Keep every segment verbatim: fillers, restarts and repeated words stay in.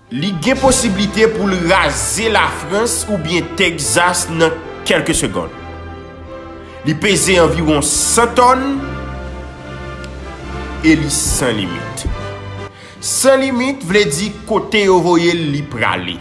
Li gen posiblite pou l raze Lafrans oubyen Tegzas nan kèlke segonn. Li peze anviwon san tòn e li san limit. San limit vle di kote yo voye l, li prale.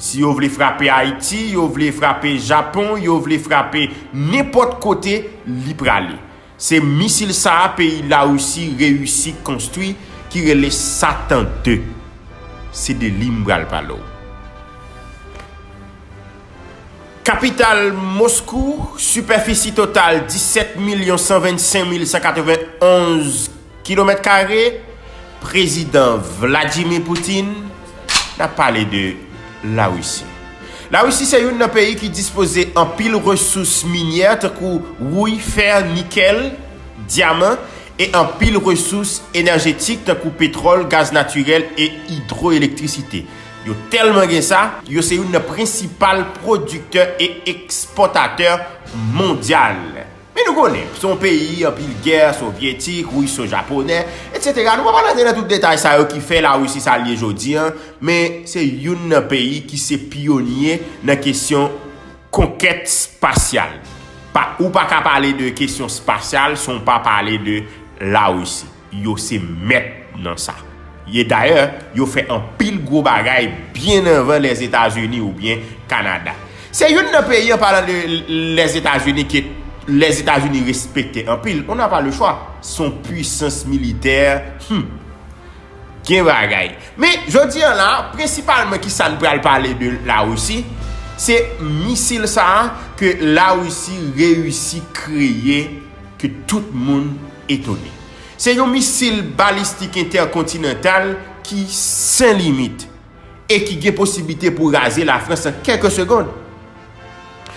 Si yo vle frape Ayiti, yo vle frape Japon, yo vle frape nenpòt kote, li prale. Se misil sa a peyi Larisi reyisi konstwi ki rele Satan de. Se de li m pral pale w. Kapital Moskou, sipèfisi total disèt milyon san vennsenk mil san katrevenonz kilomèt kare, Prezidan Vladimir Putin, n ap pale de Larisi. Larisi se youn nan peyi ki dispoze anpil resous minyè tankou wouy, fè, nikèl, dyaman, e anpil resous enèjetik tankou petwòl, gaz natirèl e idwoelektrisite. Yo tèlman gen sa, yo se youn nan prensipal pwodiktè e ekspòtatè mondyal. Men nou konnen, se yon peyi anpil gè, sovyetik, riso-japonè, etsetera. Nou pa pral antre nan tout detay sa yo ki fè Larisi sa l ye jodi a, men se youn nan peyi ki se pyonye nan kesyon konkèt espasyal. Pa, ou pa ka pale de kesyon espasyal san w pa pale de Larisi. Yo se mèt nan sa. E dayè, yo fè anpil gwo bagay byen anvan Lèzetazini oubyen Kanada. Se youn nan peyi, an palan de Lèzetazini, ke Lèzetazini respekte anpil. On n'a pas le choix. Se yon pwisans militè, hmm, gen bagay. Men, jodi a la, prensipalman ki sa n pral pale de Larisi, se misil sa a ke Larisi reyisi kreye ke tout moun etone. Se yon misil balistik entèkontinantal ki san limit e ki gen posiblite pou raze Lafrans an kèlke segonn.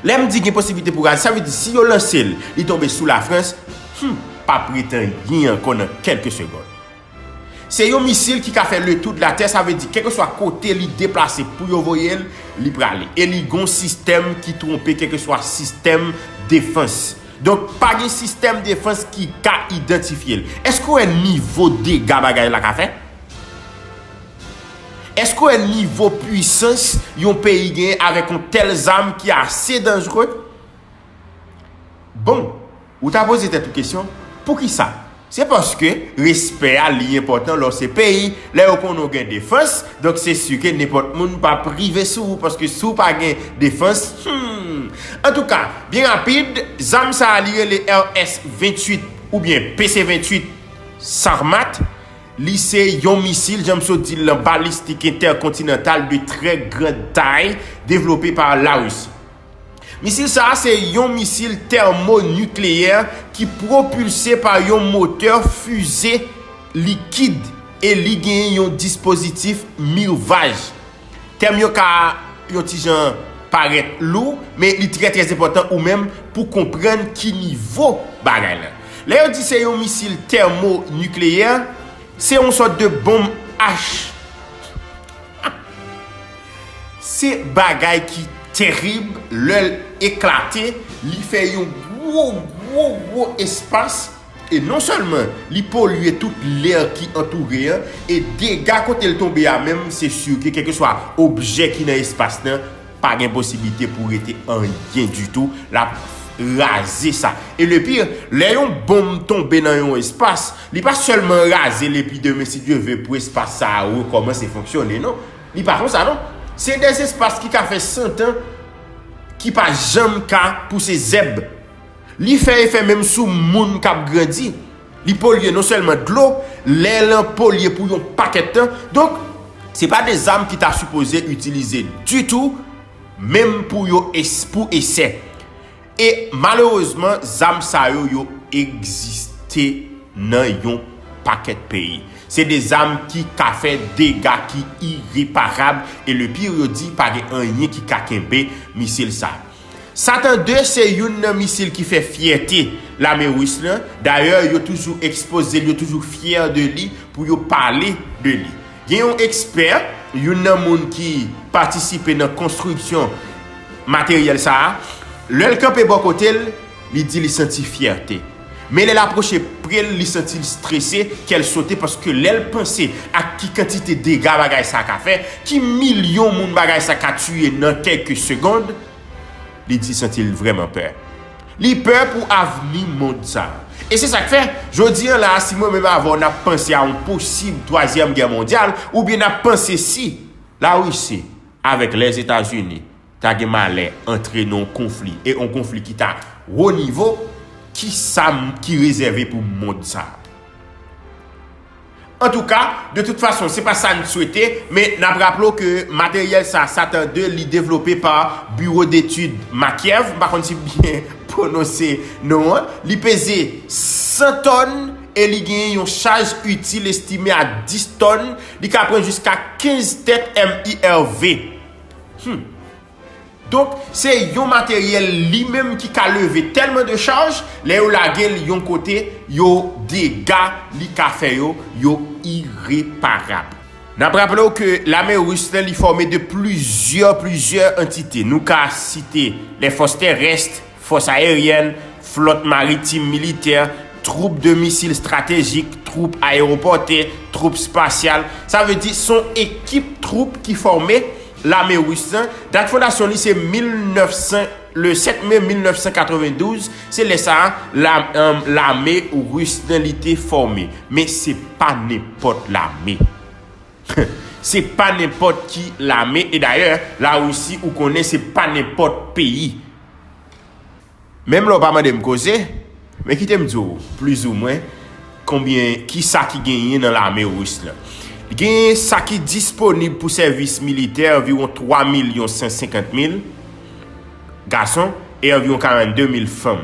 Lè m di gen posiblite pou raze, sa vle di si yo lanse l, li tonbe sou Lafrans, hmm, p ap ret anyen ankò nan kèlke segonn. Se yon misil ki ka fè le tour de la tè, sa vle di kèlkeswa kote li deplase pou yo voye l, li prale. E li gon sistèm ki twonpe kèlkeswa sistèm defans. Donk, pa gen sistèm defans ki ka idantifye l. Èske w wè nivo dega bagay la ka fè? Èske w wè nivo pwisans yon peyi genyen avèk yon tèl zam ki ase danjere? Bon, ou ta poze tèt ou kesyon, poukisa? Se paske respè a li enpòtan lè w se peyi, lè yo konnen w gen defans, donk se si ke nenpòt moun p ap rive sou ou, paske si w pa gen defans, hmm. Antouka, byen rapid, zam sa a li rele R S venntuit oubyen P C venntuit Sarmat. Li se yon misil, jan m sot di l lan, balistik entèkontinantal de trè grand tay, devlope pa Larisi. Misil sa a se yon misil tèmonikleyè ki pwopilse pa yon motè fize likid e li genyen yon dispozitif mirvaj. Tèm yo ka yon ti jan parèt lou, men li trè, trè enpòtan ou menm pou konprann ki nivo bagay la. Lè yo di se yon misil tèmonikleyè, se yon sòt de bonm H. Se bagay ki terib, lè l eklate, li fè yon gwo, gwo, gwo espas, e non sèlman li polye tout lè ki antoure an, e dega kote l tonbe a menm, se si ke kèlkeswa objè ki nan espas lan, pa gen posiblite pou rete anyen ditou, l ap raze sa. E le pire, lè yon bonm tonbe nan yon espas, li pa sèlman raze l epi demen, si Dye ve, pou espas sa a rekòmanse fonksyone, non. Li pa konsa, non. Se de espas ki ka fè san tan ki pa janm ka pouse zèb. Li fè efè menm sou moun k ap grandi. Li polye non sèlman dlo, lè lan polye pou yon pakèt tan. Donk, se pa de zam ki ta sipoze itilize ditou, menm pou yo es-, pou esè. E malerezman, zam sa yo, yo egziste nan yon pakèt peyi. Se de zam ki ka fè dega ki ireparab, e le pire, yo di pa gen anyen ki ka kenbe misil sa. Satan de se youn nan misil ki fè fyète lame ris lan. Dayè, yo toujou ekspoze l, yo toujou fyè de li pou yo pale de li. Gen yon ekspè, youn nan moun ki patisipe nan konstriksyon materyèl sa a, lè l kanpe bò kote l, li di li santi fyète. Men lè l apwoche pre l, li santi l strese, kè l sote, paske lè l panse ak ki kantite dega bagay sa ka fè, ki milyon moun bagay sa ka tiye nan kèlke segond, li di santi l vrèman pè. Li pè pou avni mond sa. E se sa k fè, jodi a la, si mwen menm avè w n ap panse a yon posib twazyèm gè mondyal, oubyen n ap panse si Larisi avèk Lèzetazini ta gen malè antre nan yon konfli, e yon konfli ki ta wo nivo, ki sa m- ki rezève pou mond sa? Antouka, de tout fason, se pa sa n swete, men n ap raple w ke materyèl sa, Satan de, li devlope pa Bureau d'études Makiev, m pa konn si m byen pwononse non an, li peze san tòn e li genyen yon chaj itil estime a dis tòn, li ka pran jiska kenz tèt M I R V. Hmm. Donk, se yon materyèl li menm ki ka leve tèlman de chaj, lè yo lage l yon kote, yo dega li ka fè yo, yo ireparab. N ap raple w ke lame ris lan li fòme de plizyè, plizyè antite. Nou ka site lè fòs terès, fòs ayeryèn, flòt maritim militè, twoup de misil estratejik, twoup ayewopòtè, twoup espasyal. Sa vle di, se yon ekip twoup ki fòme lame ris lan. Dat fondasyon li se mil nèf san, le sèt me mil nèf san katrevendouz, se lè sa a, la, um, lame ris lan li te fòme. Men se pa nenpòt lame. Se pa nenpòt ki lame, e dayè, Larisi, ou konnen, se pa nenpòt peyi. Menm lè w pa mande m koze, men kite m di w, plizoumwen, konbyen, ki sa ki genyen nan lame ris lan. Genyen sa ki disponib pou sèvis militè, anviwon twa milyon san senkant mil gason e anviwon karannde mil fanm.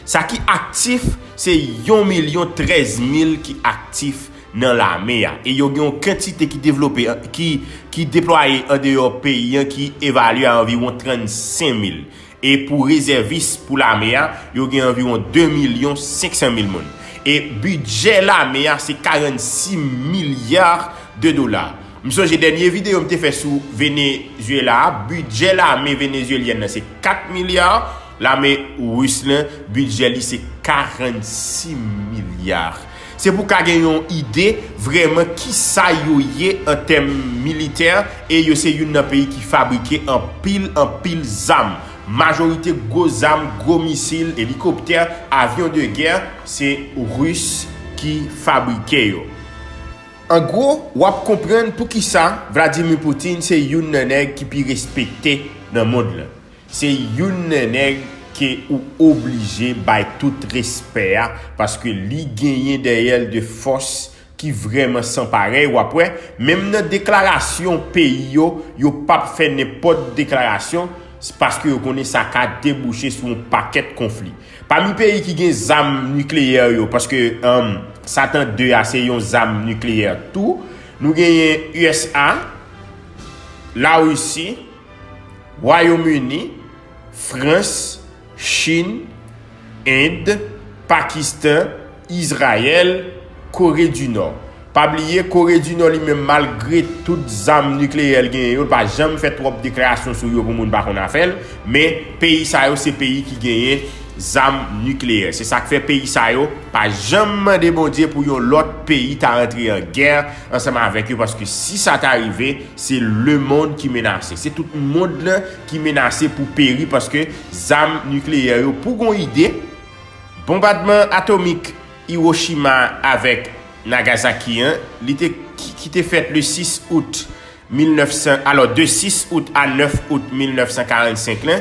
Sa ki aktif, se yon milyon trèz mil ki aktif nan lame a. E yo gen yon kantite ki devlope, ki, ki deplwaye andeyò peyi an ki evalye a anviwon trannsenk mil. E pou rezèvis pou lame a, yo gen anviwon de milyon senk san mil moun. E bidjè lame a se karannsis milya de dola. M sonje dènye videyo m te fè sou Venezuela a, bidjè lame venezuelyèn nan se kat milya, lame ris lan, bidjè li se karannsis milya. Se pou ka gen yon ide vrèman ki sa yo ye an tèm militè, e yo se youn nan peyi ki fabrike anpil, anpil zam. Majorite gwo zam, gwo misil, elikoptè, avyon de gè, se ris ki fabrike yo. An gwo, w ap konprann poukisa Vladimir Putin se youn nan nèg ki pi respekte nan mond lan. Se youn nan nèg ke ou oblije bay tout respè a, paske li genyen dèyè l de fòs ki vrèman san parèy. W ap wè, menm nan deklarasyon peyi yo, yo p ap fè nenpòt deklarasyon, paske yo konnen sa ka debouche sou yon pakèt konfli. Pami peyi ki gen zam nikleyè yo, paske, um, Satan de a se yon zam nikleyè tou, nou genyen U S A, Larisi, Wayòm Ini, Frans, Chin, End, Pakistan, Izrayèl, Kore di Nò. Pa bliye, Kore di Nò li menm, malgre tout zam nikleyè l genyen yo, l pa janm fè twòp deklarasyon sou yo pou moun pa konn afè l, men peyi sa yo se peyi ki genyen zam nikleyè. Se sa k fè peyi sa yo pa janm mande Bondye pou yon lòt peyi ta rantre an gè ansanm avèk yo, paske si sa ta rive, se lemonn ki menase. Se tout mond lan ki menase pou peri, paske zam nikleyè yo, pou gon ide, bonbadman atomik Hiroshima avèk Nagasaki an, li te, ki, ki te fèt le sis out mil nèf san, alò, de sis out a nèf out mil nèf san karannsenk lan,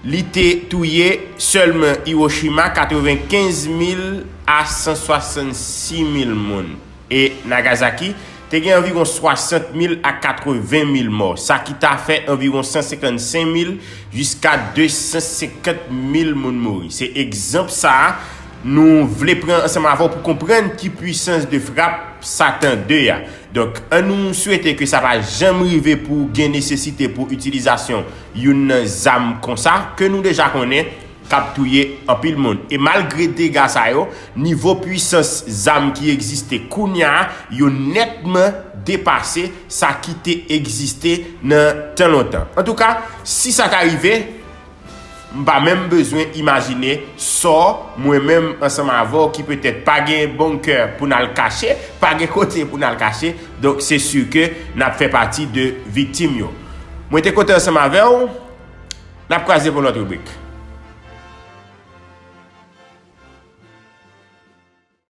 li te touye sèlman Hiroshima katrevenkenz mil a san swasannsis mil moun. E Nagasaki te gen anviwon swasant mil a katreven mil mò, sa ki ta fè anviwon san senkannsenk mil jiska de san senkant mil moun mouri. Se egzanp sa a nou vle pran ansanm avè w pou konprann ki pwisans de frap Satan de a. Donk, ann nou swete ke sa pa janm rive pou gen nesesite pou itilizasyon youn nan zam konsa, ke nou deja konnen k ap touye anpil moun. E malgre dega sa yo, nivo pwisans zam ki egziste kounye a, yo nètman depase sa ki te egziste nan tan lontan. Antouka, si sa ta rive, M pa menm bezwen imajine sò mwen menm ansanm avè w ki petèt pa gen bonkè pou n al kache, pa gen kote pou n al kache. Donk, se si ke n ap fè pati de viktim yo. Mwen te kontan ansanm avè w. N ap kwaze pou lòt ribrik.